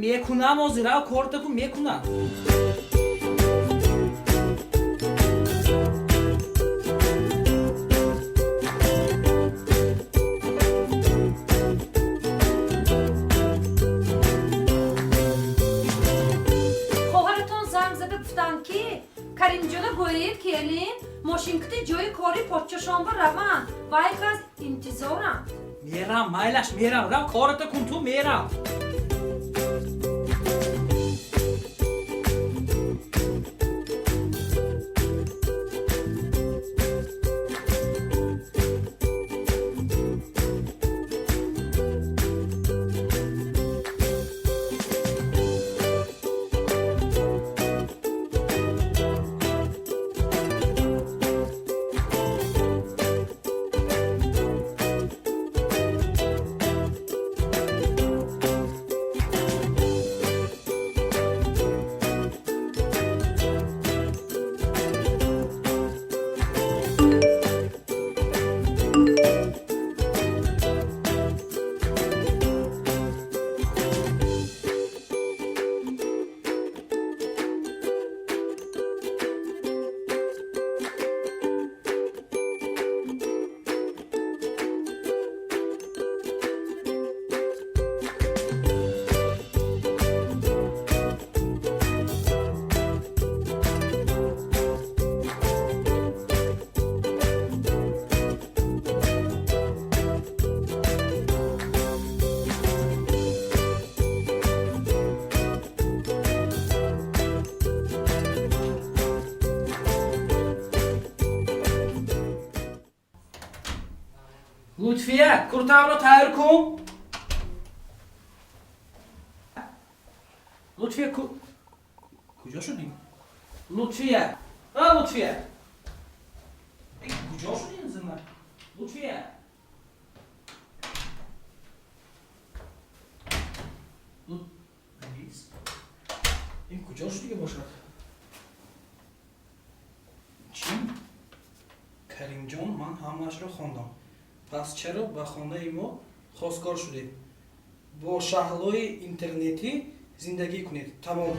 Мекунам, ҳозир рав, корта кун, мекунам. Хоҳаратон занг зада гуфтанд, ки Каримҷона гӯед, келин мошинкити ҷои кори подчашонба раванд, вай кас интизоранд. Мерам, майлаш, мерам, рав, кората кун ту, мерам. Лутфия, куртамро тайёр кун. Лутфия, куҷо шудӣ, Лутфия? А, Лутфия, куҷо шудӣ, зина? Лутфия. Ин куҷо шудига бошад? Чӣ? Каримҷон, ман ҳамаашро хондам. Пас чаро ба хонаи мо хостгор шудед? Бо Шаҳлои интернетӣ зиндагӣ кунед, тамом.